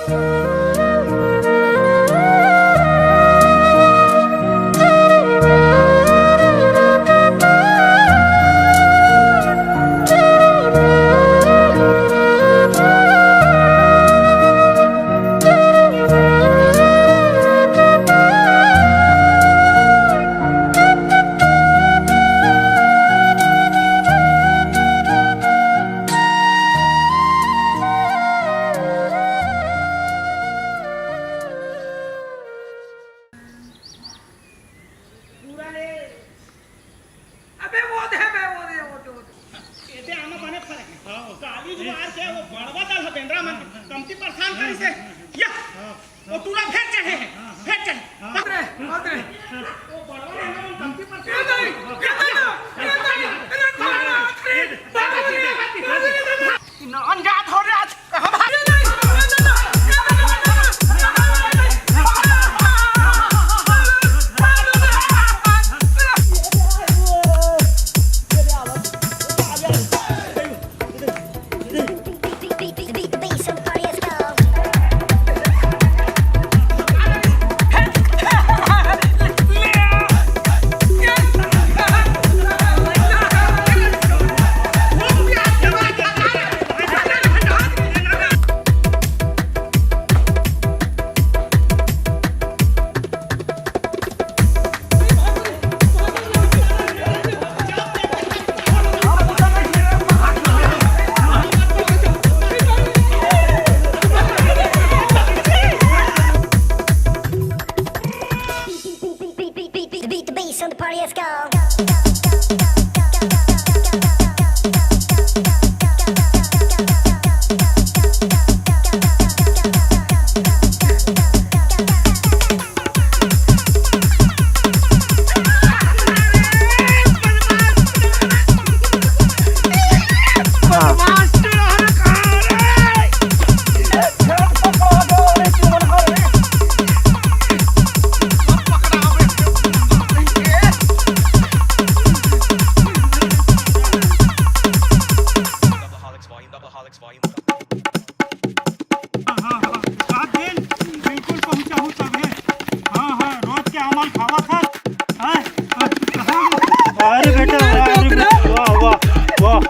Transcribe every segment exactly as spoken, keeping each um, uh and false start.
पूरा ले। अबे वो दे बे, वो दे, वो दे, वो दे। एदे आमा बने फरे। हाँ। काली जुआर के वो बड़वा दल ह बेंदरा मन कमती परेशान करिस हे। या, वो टूरा फेर चढ़े हे, फेर चढ़े। बाप रे, बाप रे। वो बड़वा बेंदरा मन कमती परेशान ये नहीं, ये नहीं, ये नहीं, ये नहीं, बाप रे, बाप रे। नान जात हो रे आज। Beat, beat, beat, beat, beat the bass on the party, let's go. हाँ, हाँ, हाँ, सात दिन बिल्कुल पहुँचा हूँ तब है। हाँ, हाँ, रोज के आमल खावा था। हाँ, हाँ, हाँ। अरे बेटा, अरे बेटा, वाह, वाह, वाह।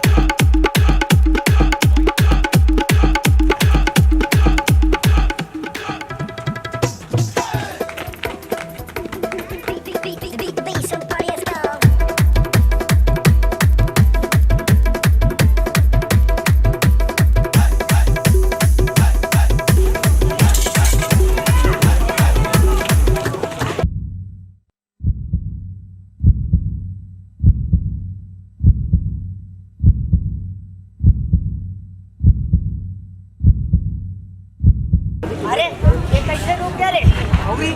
अरे, ये कैसे रुक गया रे? अभी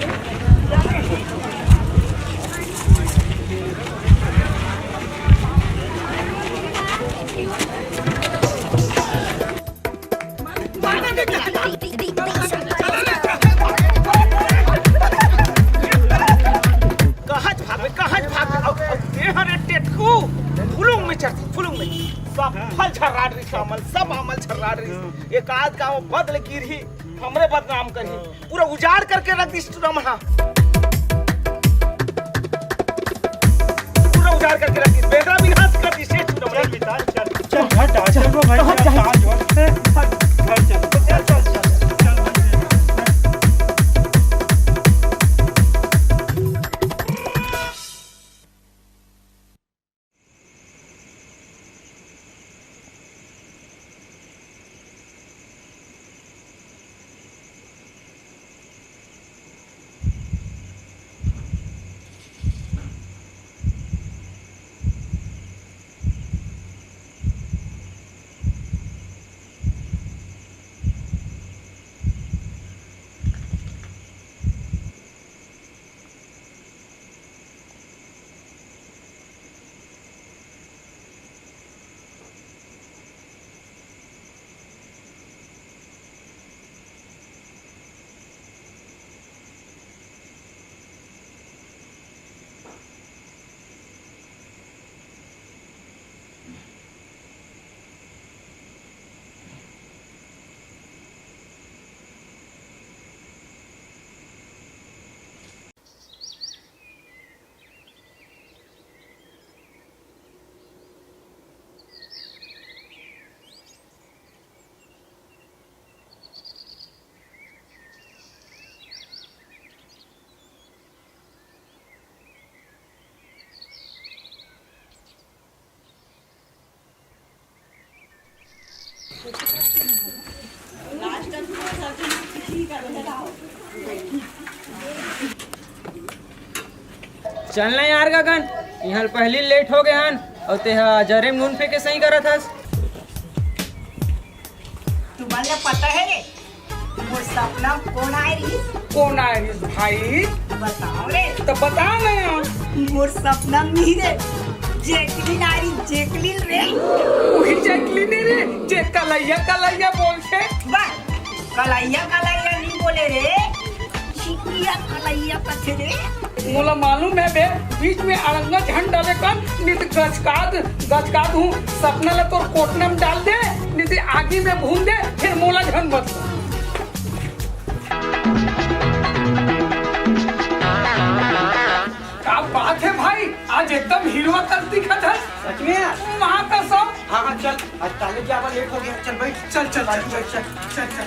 कहाँ भाग, कहाँ भाग, अब, अब ये हरे टेटकू, फुलुंग में चढ़ती, फुलुंग में। सब फल झर्राट रही, सब आमल, सब आमल झर्राट रही। एक आध गाँव बदल गिरही, हमरे बदनाम करही। पूरा उजाड़ करके रख दिस टूरा मन हा। पूरा उजाड़ करके रख दिस। बेंदरा विनाश कर दिस टूरा मन हा। चल, चल, चल, घर जा, चल, चल, भाई, कहाँ चल, जा? चल, चल, घर चल, चल, चल, चल, चल, चल, भाई। चल ना यार गगन, इहाँ पहली लेट हो गए हन, अउ तेहा जरे म नून फेंके सही करत हस। तुमन ला पता हे रे, मोर सपना म कोन आय रिहिस? कोन आय रिहिस भाई? बताओ रे। त बता ना यार। मोर सपना म नहीं रे, जैकलिन आय रिहिस, जैकलिन रे। उही जैकलिन हे रे, जे कलैया कलैया बोलथे। बस, कलैया कलैया नहीं बोले रे, चिकिया कलैया कथे रे। मोला मालूम हे बे, बीच में अड़ंगा झन डाले कर, नहीं तो गचकात, गचकात हूँ। सपना ला तोर कोटना में डाल दे, नहीं तो आगी में भून दे, फिर मोला झन बता। का बात हे भाई, आज एकदम हीरो कस दिखत हस। सच में यार? माँ कसम। हाँ, हाँ, चल, आज कॉलेज जावा लेट हो गया, चल बैठ। चल, चल, चल, चल, चल, चल, चल, चल।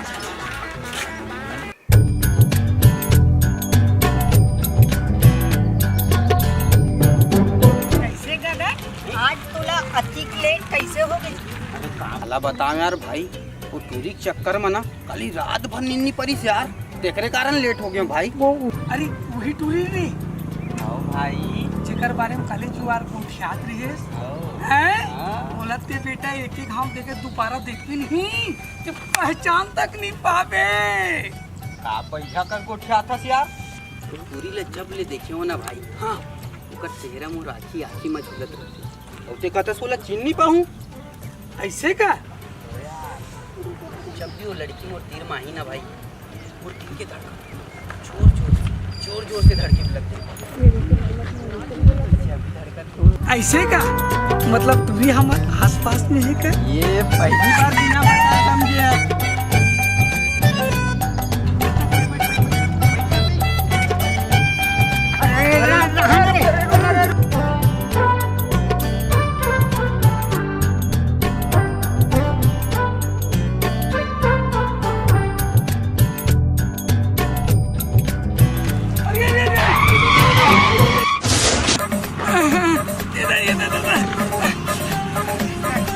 कैसे गगन, आज तोला अतिक लेट कैसे हो गई? अरे काला बताओ यार भाई, वो टूरी के चक्कर में ना काली रात भर नींद नहीं परिस यार, तेकरे कारण लेट हो गयो भाई। अरे वही टूरी रे। आओ भाई। जेकर बारे में काली जुआर गोठियात रहिस। आओ। हैं? हाँ। बोलत के बेटा एक एक घाम देखे दोबारा देखबे नहीं, कि पहचान तक नहीं पाबे। का पैसा कर गोठियात हस यार? टूरी ले जब ले देखे हो ना भाई, हाँ। ओकर चेहरा मोर आँखी आँखी में झूलत रहिथे। अउ ते कहत हस ओला चिन्ह नहीं पाहूँ। ऐसे का? जब भी वो लड़की मोर तीर में आही ना भाई, मोर दिल के धड़कन जोर जोर से, जोर जोर से धड़के लग जाए। ऐसे का? मतलब तू भी हमर आसपास में है का? ये पहली बार बिना बताए समझे है। अरे दादा,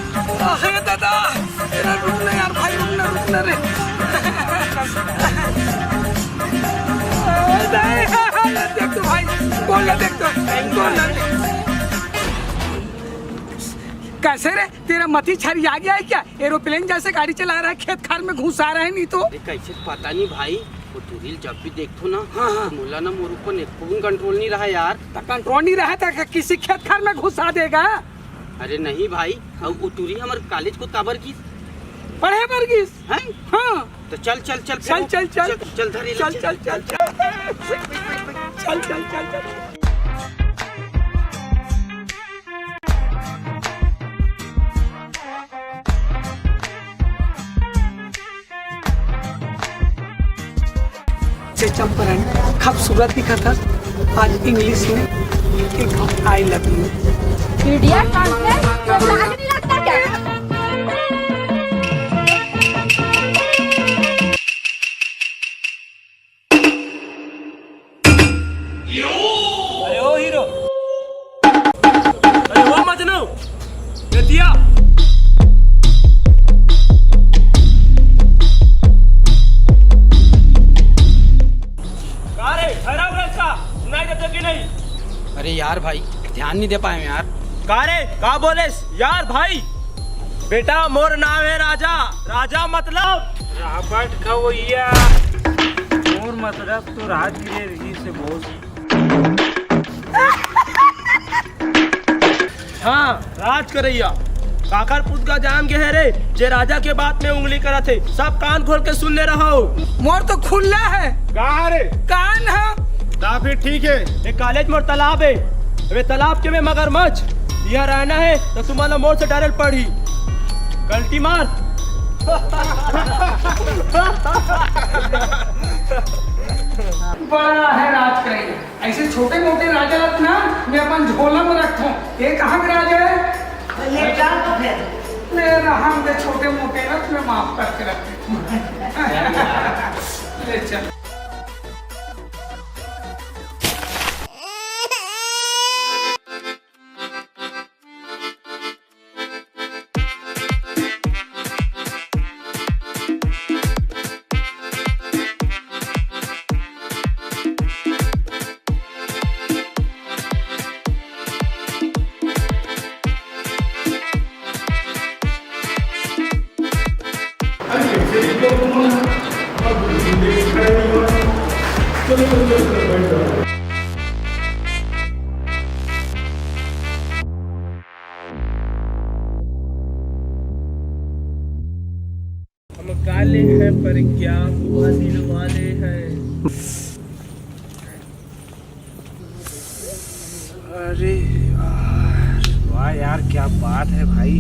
अरे दादा, अरे रुक ना यार भाई, रुक ना, रुक ना रे। अरे देख तो भाई, बोल ना, देख तो, बोल ना। कैसे रे, तेरा मती छरिया गया है क्या? एरोप्लेन जैसे गाड़ी चला रहा है, खेत खार में घुसा रहा है, नहीं तो। अरे कैसे पता नहीं भाई, वो टूरी ल जब भी देखथो ना, हाँ, हाँ। मोला ना मोर ऊपर एको दिन कंट्रोल नहीं रहा यार। त कंट्रोल नहीं रहा त किसी खेत खार में घुसा देगा? अरे नहीं भाई, अउ वो टूरी हमर कॉलेज को काबर की पढ़े बर गिस। हैं? हाँ। तो चल, चल, चल, चल, चल, चल। चल, चल, धर ये ले, चल, चल, चल, चल। चल, चल, चल, चल। जे चंपारण खूबसूरत दिखत हस, आज इंग्लिश में एक I love you। Idiot, nonsense, तो लाज नहीं लगता क्या? अरे ओ हीरो, अरे ओ मजनू, बेतिया। का रे, ठहराव गए का? सुनाई देते कि नहीं? अरे यार भाई, ध्यान नहीं दे पाए यार। का रे, का बोलेस यार भाई? बेटा, मोर नाम है राजा। राजा मतलब? राबर्ट खवैया। मोर मतलब तो राजगृह रही से बोस। हाँ, राज करैया। काकर पुतगा जाम गे हे रे, जे राजा के बात में उंगली करत हे। सब कान खोल के सुन ले रहो। मोर तो खुल्ला है। कहाँ रे? कान है। ता फिर ठीक है। ये कॉलेज मोर तालाब है। वे तालाब के में मगरमच्छ। यहाँ रहना है तो तुम्हारा मोर से डरल पड़ी। गलती मार। बड़ा है राज करैया। ऐसे छोटे मोटे राजा ला ना मैं अपन झोला में रखथों। ये कहाँ के राजा है? ले जा तो फिर। ले रहा हम के छोटे मोटे रथ में माफ करके रख देथों। ले चल। हम काले हैं पर क्या हुआ दिल वाले हैं। अरे यार, वाह यार, क्या बात है भाई।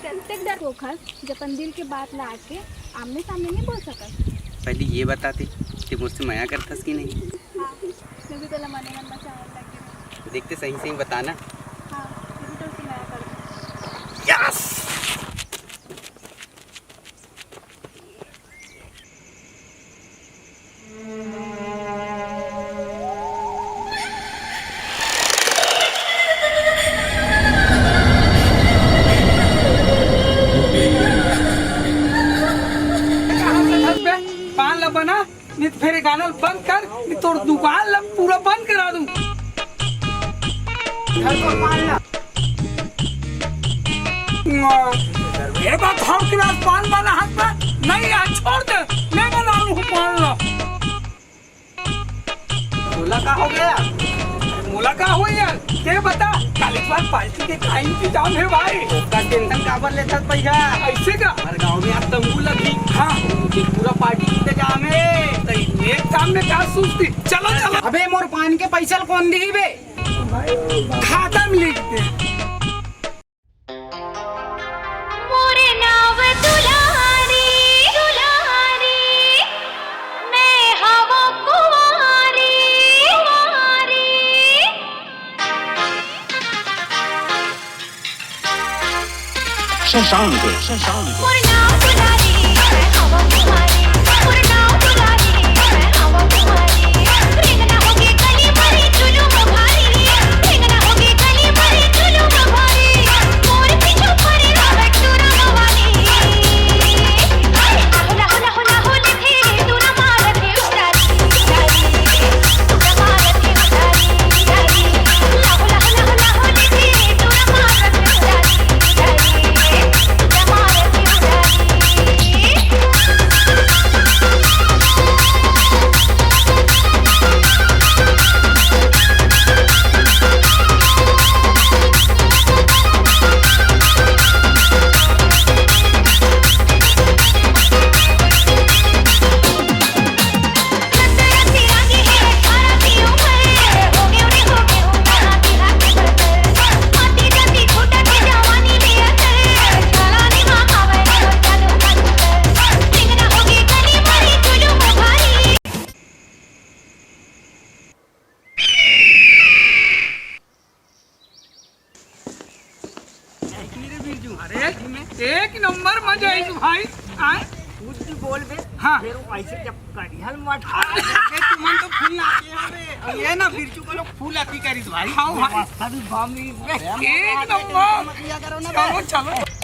कतेक डर ओखर, जब अपन दिल के बात ला आके आमने सामने नहीं बोल सकत। पहले ये बता दे, ते मोर से मया करथस कि नहीं? हाँ, मैं भी तोला मने मन में चाहत लगे। देख ते सही सही बता ना। हाँ, मैं भी तोर से मया करथों। Yes! कहाँ से धस बे? पान ला बना, नहीं तो फिर ये गाना बंद कर, नहीं तोर दुकान ला पूरा बंद करा दूं। घर को पान ला। ये बात हम गिलास पान वाला हाथ में नहीं, आज छोड़ दे, मैं बना लूं पान ला। मोला का हो गया? मोला का हो यार, ते बता, काली बार पार्टी के का इंतजाम है भाई? ओकर टेंशन काबर लेथस भैया? ऐसे का? हर गांव में आज तंबू लगी। हाँ। ये पूरा पार्टी के इंतजाम है। तो एक काम में का सोचती? चलो, चलो। अबे मोर पान के पैसा ल कौन दी बे? खाता में लिख दे। मोरे नाव दुलारी, दुलारी, मैं हवं कुंवारी, कुंवारी। शशांक, शशांक। मोरे नाव दुलारी, मैं हवं कुंवारी, मोरे नाव दुलारी, मैं हवं कुंवारी। रेंगना होगे गली भरी जुलुम भारी, रेंगना होगे गली भरी जुलुम भारी। अरे, एक नंबर मजा आई तू भाई। आए? कुछ भी बोल बे। हाँ। फिर वो ऐसे जब करिहल मत। अरे, तुमन तो फूल ना किया बे। ये ना बिरचू को लोग फूल आती करिस भाई। हाँ भाई। अभी बम ही बे। एक नंबर। मत लिया करो ना बे। चलो, चलो।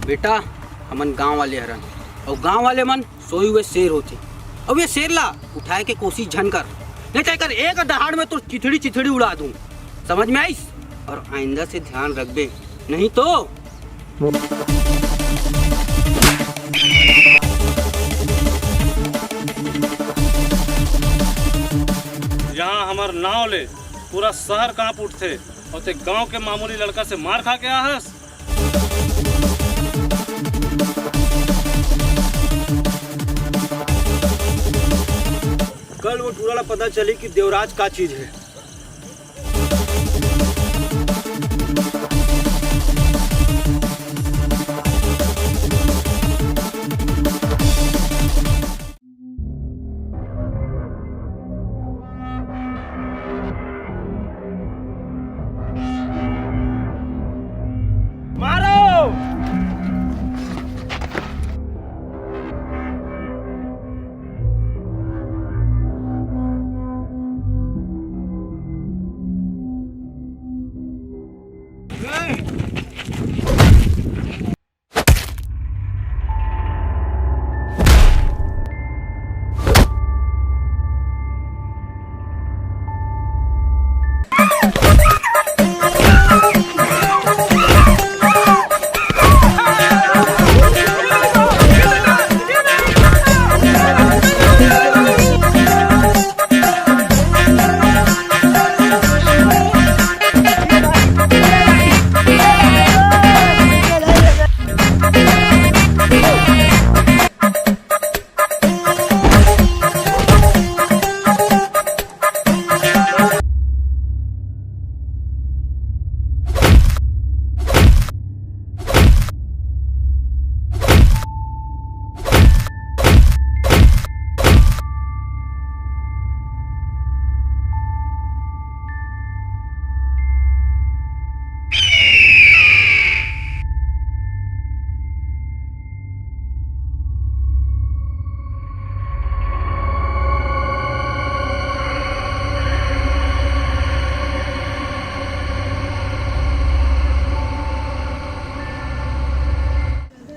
बेटा, हमन गांव वाले हरन, अउ गांव वाले मन सोए हुए शेर होथे, अउ ये शेर ला उठाए के कोशिश झन कर, नहीं तो एकर एक दहाड़ में तोर चिथड़ी चिथड़ी उड़ा दूं, समझ में आइस? और आइंदा से ध्यान रखबे, नहीं तो। यहाँ हमर नाव ले पूरा शहर कांप उठथे, और ते गांव के मामूली लड़का से मार खा के आहस। कल वो टूरा ला पता चली कि देवराज का चीज है। मारो।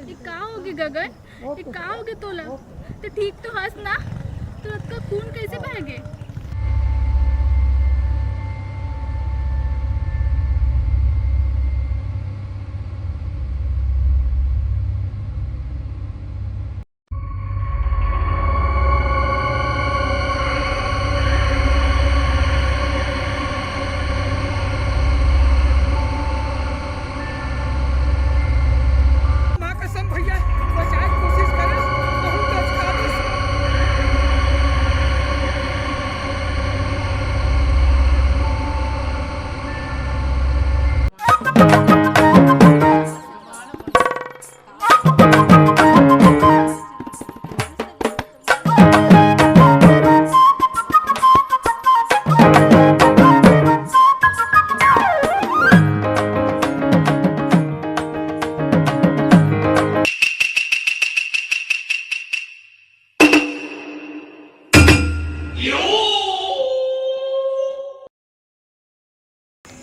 ये का होगे गगन? ये का होगे तोला? ते ठीक तो हस ना? तो अतका खून कैसे बह गे? माँ कसम भैया, बचाए के कोशिश करे, बहुत अच्छा दिस।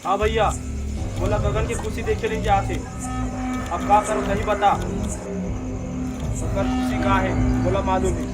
हाँ भैया, मोला गगन के खुशी देखे ले जात हे। अब का करो, तहीं बता। ओकर खुशी का हे, मोला मालूम हे।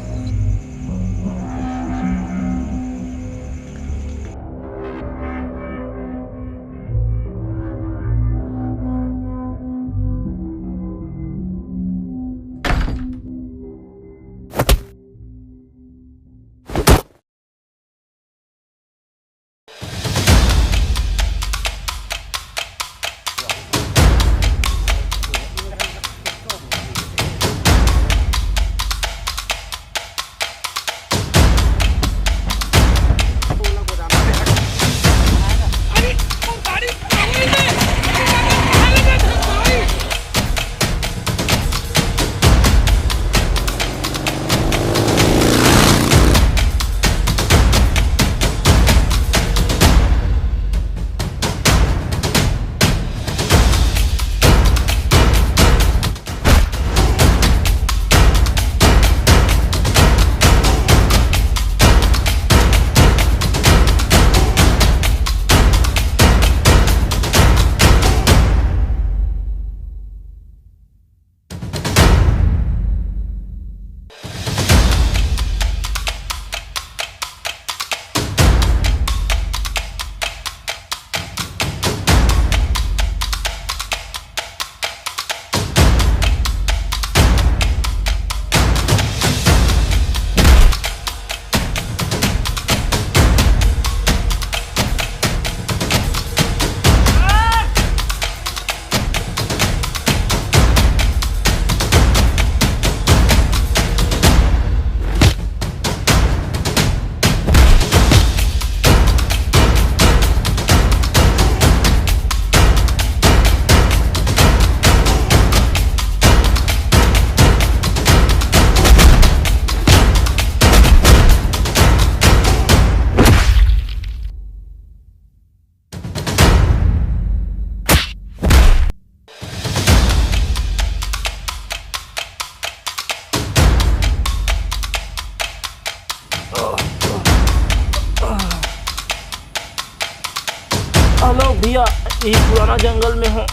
हेलो भैया, यही पुराना जंगल में हूँ।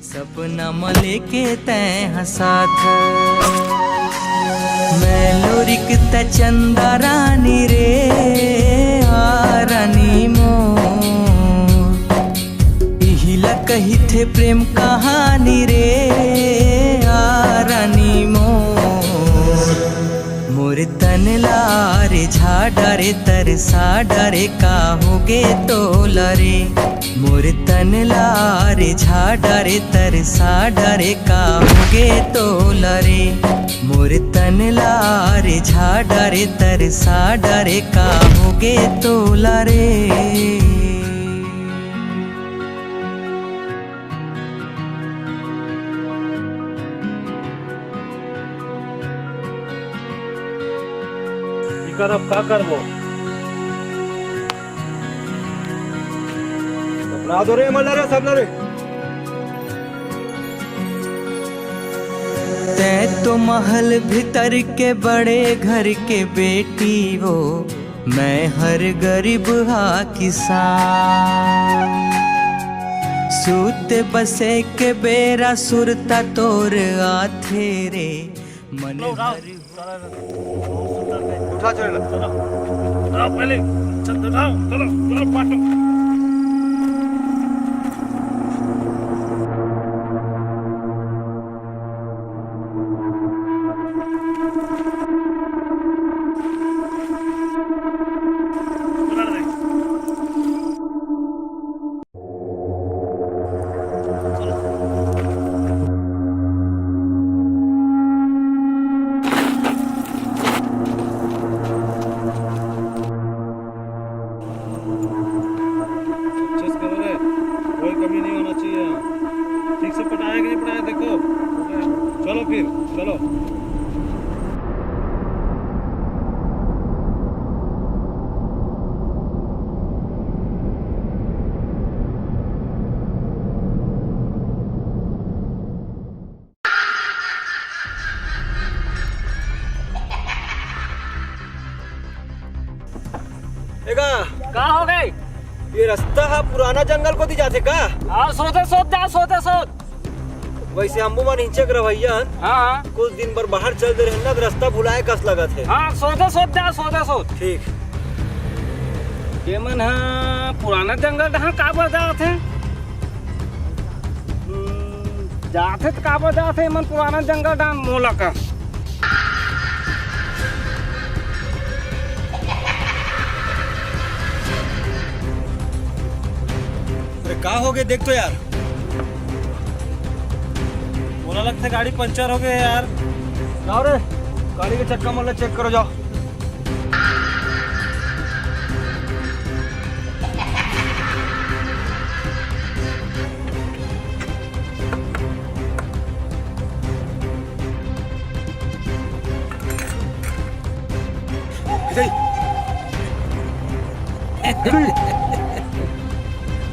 सपना म लेके तैं ह साथ, मैं लोरिक त चंदा रानी रे, आ रानी मोर। इही ला कहिथे प्रेम कहानी रे, आ रानी मोर। मोर तन ला रे झा डारे, तरसा डारे, का होगे तोला रे? मोर तन ला रे झा डारे, तरसा डारे, का होगे तोला रे? मोर तन ला रे झा डारे, तरसा डारे, का होगे तोला रे? इकर अब का करबो? अपना दो रे, मल्ला रे, सब रे। तैं तो महल भीतर के बड़े घर के बेटी वो, मैं हर गरीब हा किसान। सूते बसे के बेरा सुरता तोर आथे रे, मन उठाओ, हर उठा चल। चलो, उठाओ पहले, चल, उठाओ, चलो, चलो, पाटो। अच्छे से करो रे, कोई कमी नहीं होना चाहिए यहाँ। ठीक से पटाया कि नहीं पटाया, देखो। चलो फिर, चलो। एगा, का हो गए? ये रास्ता हा पुराना जंगल कोती जाथे का? हाँ, सोते सोत जा, सोते सोत। वैसे अम्बू मन हिंचक रवैया हन। हाँ, हाँ। कुछ दिन बर बाहर चल दे रहन ना, तो रास्ता भुलाए कस लगत हे। हाँ, सोते सोत जा, सोते सोत। ठीक। ये मन हा पुराना जंगल डहार काबर जात हे? हम्म, जाथे त काबर जाथे ये मन पुराना जंगल डहार मोला का? अरे का हो गए, देख तो यार। मोला लगथे गाड़ी पंचर हो गए यार। जाओ रे, गाड़ी के चक्का मन ला चेक करो, जाओ।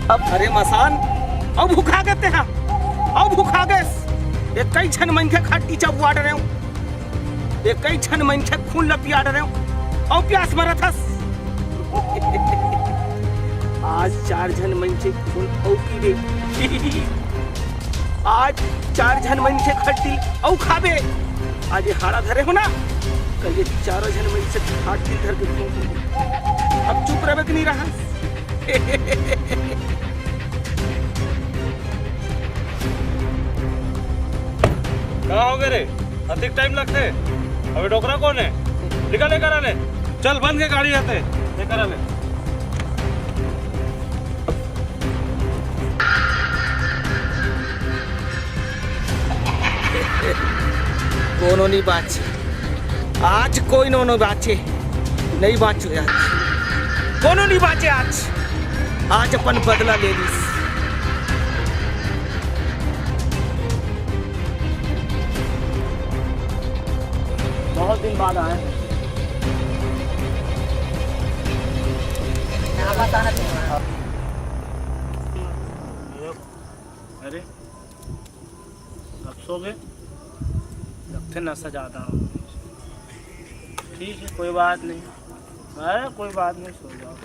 अब अरे मसान, अब भुखा गए तेहा, अब भुखा गए। एक कई झन मनखे खा टीचा बुआ डरे हूँ। ये कई झन मनखे खून ल पिया डरेंव अउ प्यास मरत हस। आज चार झन मनखे खून अउ पीबे। आज चार झन मनखे खट्टिल अउ खाबे। आज ये हाड़ा धरे हो ना, कल ये चारों झन मनखे खट्टिल धर के खून पीबे। अब चुप रहबे कि नहीं रहा? का हो गए रे? अधिक टाइम लगथे? अबे डोकरा कौन है? निकल, लेकर आ ले। चल, बंद के गाड़ी आते, लेकर आ ले। कोनो नहीं बाँचे आज, कोई नो नो बाँचे, नहीं बाँचो आज, कोनो नहीं बाँचे आज। आज अपन बदला ले लिस। बहुत दिन बाद आए हैं। अरे, अब सो गए? लगते नशा ज़्यादा हो। ठीक है, कोई बात नहीं। अरे, कोई बात नहीं, सो जाओ।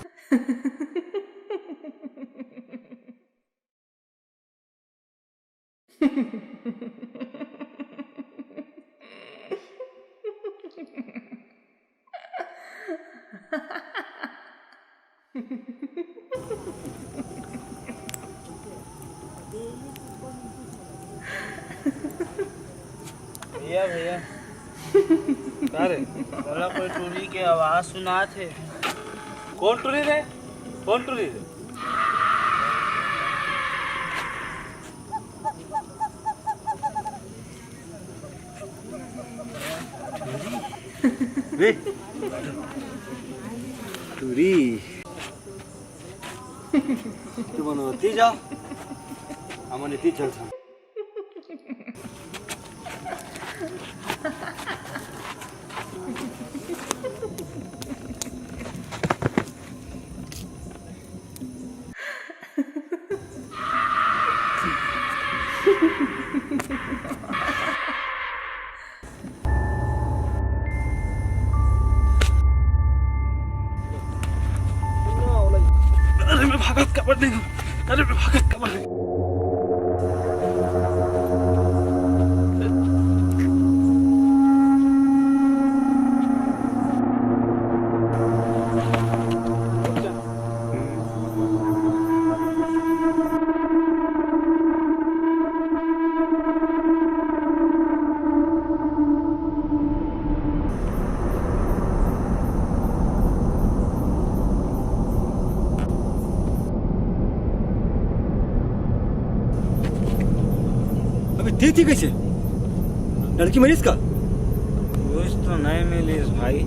भैया, भैया। का रे? मोला कोई टूरी के आवाज सुनात हे। कौन टूरी रे? कौन टूरी रे? रे टूरी। तुमन ओती जा, हमन एती चलथन। अरे, मैं भागत काबर नहीं हूँ? अरे, मैं भागत काबर नहीं? अबे, दे थी कैसे? लड़की मरीज का? कुछ तो नहीं मिली इस भाई।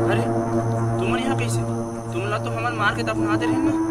अरे, तुमन यहाँ कैसे? तुमन ला तो हमन मार के दफना दे रहे ना।